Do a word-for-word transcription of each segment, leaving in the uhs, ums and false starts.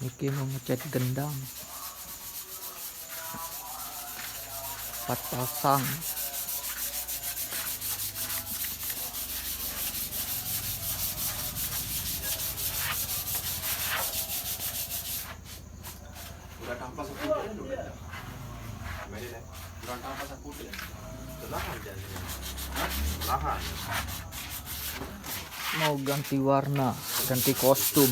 Niki mau ngecat gendang. Empat pasang. Udah tampak sepuluh ya, udah. Gimana deh? Udah tampak sepuluh ya. Lahan jadinya. Hah? Lahan. Mau ganti warna, ganti kostum.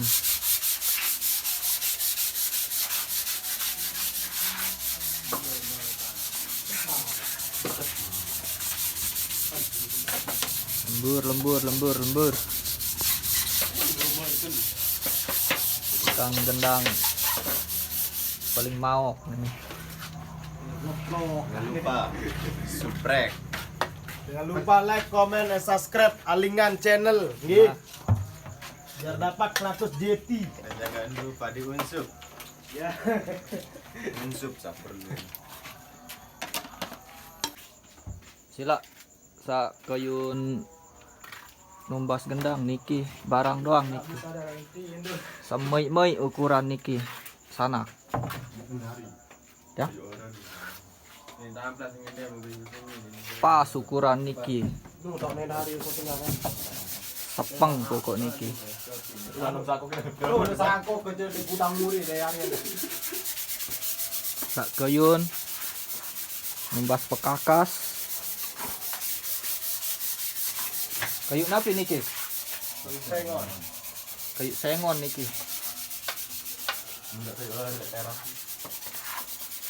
Lembur, lembur, lembur, lembur. Tukang gendang paling maok ini. Jangan lupa subscribe. Jangan lupa like, comment, and subscribe Alingan Channel. Nggih. Nah. Biar dapat seratus J T. Dan jangan lupa diunsub. Ya. Unsub saperlu. Sila sa kayun numbas gendang niki, barang doang niki. Semai-mai ukuran niki. Sana. Ya. Pas ukuran niki. Sepeng pokok niki. Sak kayun. Numbas pekakas. Kayu napi niki? Kayu sengon. Kayu sengon niki.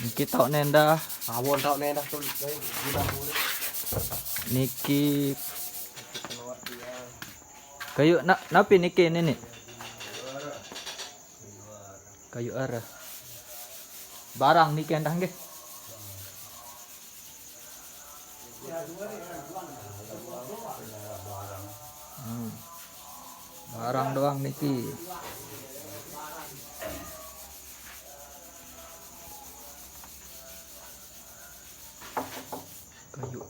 Niki tau nendah. Awon tau nendah tulis bae. Niki kayu na, napi niki nini? Kayu arah. Barang niki endah nggih. Hmm. Barang doang niki. Kayu.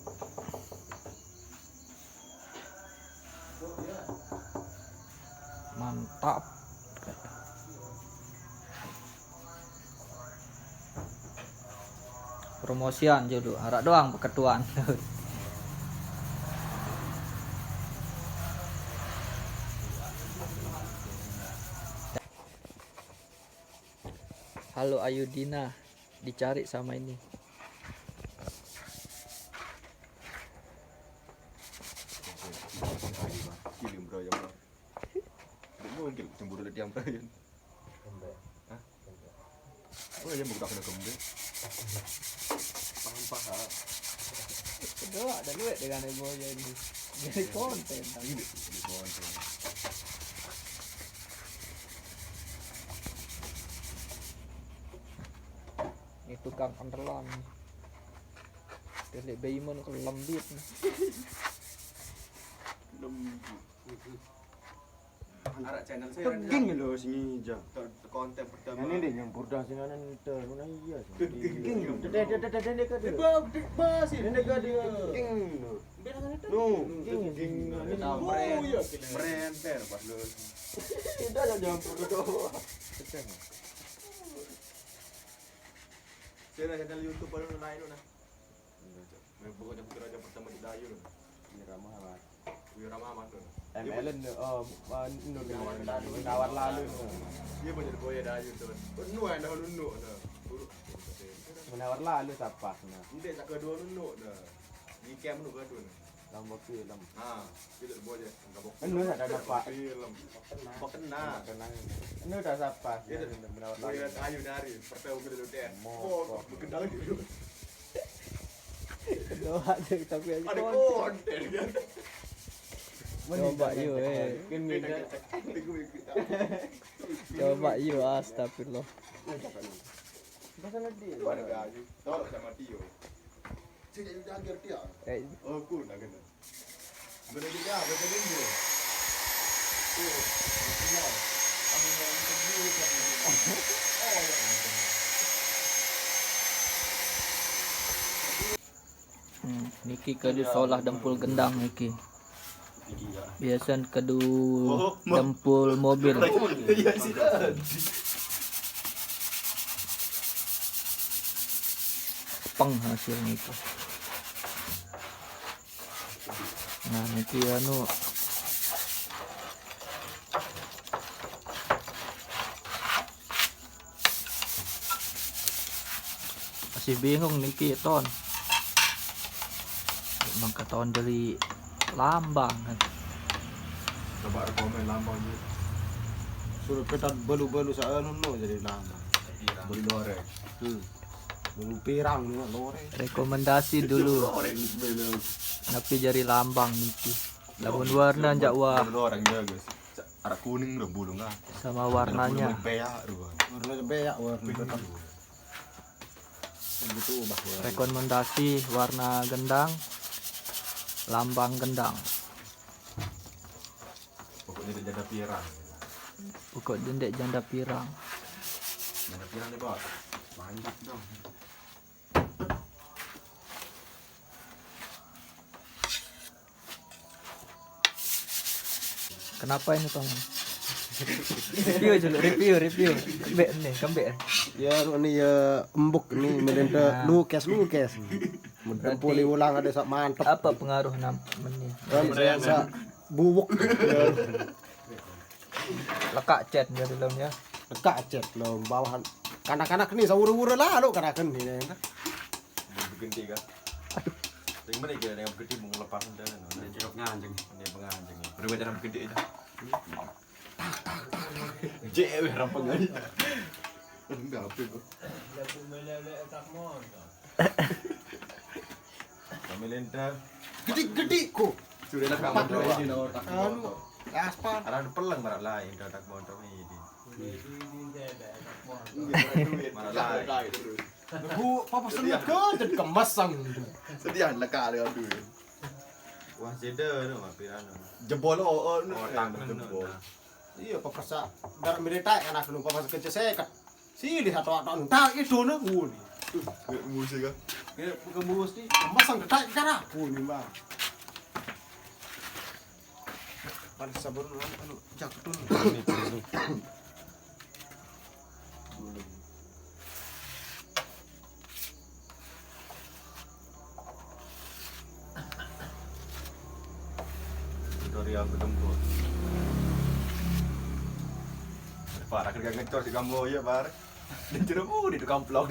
Mantap. Promosian jodoh, arak doang peketuan. Halo Ayudina, dicari sama ini. Kilim bro ya bro. Mungkin cemburu dia bro ya. Hah? Oh ya, bukan kena kembali. Paham paham. Kedua ada duit dengan boya ini. Jadi konten. Ini jadi konten. Ini tukang kentelan. Telik Baiman ke lembit. Lembut. Arak channel saya. Teging lho sing ngijak. Konten pertama. Ini deh yang burda sing ana niter. Ngono iya sih. Teging. Teging. Dede dede dede dede. Deba deba sih. Dede dede teging lho. No, teging. Oh iya. Merenter pas lho. Kita aja jangan burda. Saya channel YouTube baru naik lu nah. Nah, pokoknya pikir aja pertama di Dayu loh. Wira Muhammad. Wira Muhammad tuh. M L N tuh, oh, Nur Nawar lalu. Nawar lalu tuh. Iya, banyak boya Dayu tuh. Penuh ada lu nu tuh. Menawar lalu siapa? Nah. Ini tak kedua lu nu tuh. Di camp lu kedua. Lombok film. Ah, tidak boya. Lombok film. Anu ada apa? Film. Kok kena? Kena. Anu ada siapa? Iya, menawar lalu. Boya Dayu dari pertama kita lu deh. Oh, berkendali dulu. Doa deh, tapi aja ada konten. Konten kan. Coba yuk, eh. Kan beda. Coba yuk, astagfirullah. Pasal dia. Tahu sama Tio. Sini dia agar dia. Eh. Oh, aku nak kena. Hmm, niki kedu solah dempul gendang niki. Biasa kedu dempul mobil. Iya, sih. lempeng hasilnya itu. Nah, niki anu, masih bingung niki, Ton. Mangka Ton dari Lambang kan. Coba rekomen Lambang gitu. Suruh kita belu-belu saenu no jadi Lambang. Beli lore. Hmm. Belu pirang no lore. Rekomendasi dulu. Napi jari Lambang niki. Lamun warna njak wah. Beli lore ya, guys. Arah kuning loh bulung ah. Sama warnanya. Beak tuh. Warna beak, warna tetap. Gitu ubah warna. Rekomendasi warna gendang, Lambang gendang. Pokoknya dia janda pirang. Pokok dendek janda pirang. Janda pirang deh, Bos. Banyak dong. Kenapa ini, Tong? Review dulu, review, review. Kembek nih, kembek. Ya, ini ya embuk nih, melente lukes, lukes. Mudah pulih ulang ada sak mantep. Apa pengaruh nam ini? Kan saya sa buwuk. Lekak cat dia dalam ya. Lekak cat lo bawahan. Kanak-kanak nih sahur-hur lah lo kanakan nih. Bikin tiga. Yang mana kira yang gede mau ngelepas udah. Dia cakap nganjeng. Dia penganjeng ya. Udah baca gede aja. Cewek rampeng aja. Enggak apa itu. Kami lenta. Gede-gede kok. Sudah nak kamu doang. Anu, aspal. Ada peleng marak lain dah tak mau tahu ini. Marak lain. Bu, papa seneng kerja kemasang. Sedih lekak dia tu. Wah, jeda tu mampir anu. Jebol oh, oh, no. Otak jebol. Iya, papa sa. Bar militai kan aku papa kerja seket. Silih atau atau tak itu no guni. Musik kan. Ya, bukan bos ni. Kemasang detak cara guni, Bang. Paling sabar anu jaketun. Tutorial bedempul. Parah kerja ngecor si kamu ya, Bar. Dan jeruk di tukang vlog.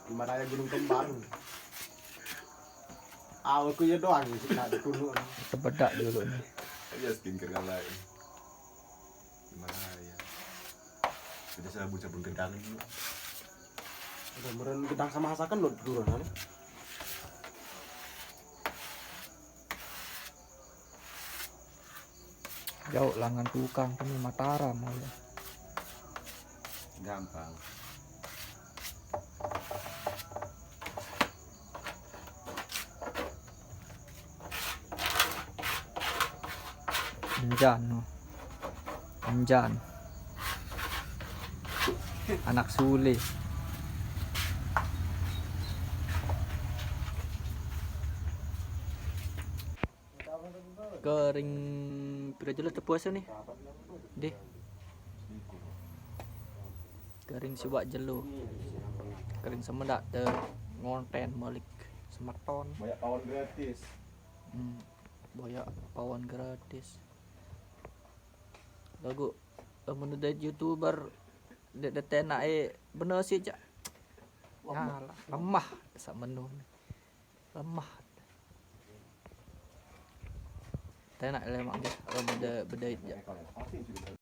Gimana ya Gunung Kembang? Awalku ya doang sih tak kuno. Tebedak dulu nih. Iya, skincare kan lain. Himalaya. Kita sabun-sabun gendangan dulu. Udah meren gedang sama hasakan lo dulu kan. Jauh langan tukang kami Mataram ya. Gampang. Enjan no. Enjan. Anak Sule. Kering pira jelo te puasa nih? Deh. Kering siwak jelo. Kering semendak te ngonten balik semeton. Banyak pawon gratis. Hmm, boyak pawon gratis. Lagu amun dari YouTuber dek dek enake bener sih, Cak. Ngalah, lemah sak menu. Lemah. Tenak lemak nggih, amun bedait, Cak.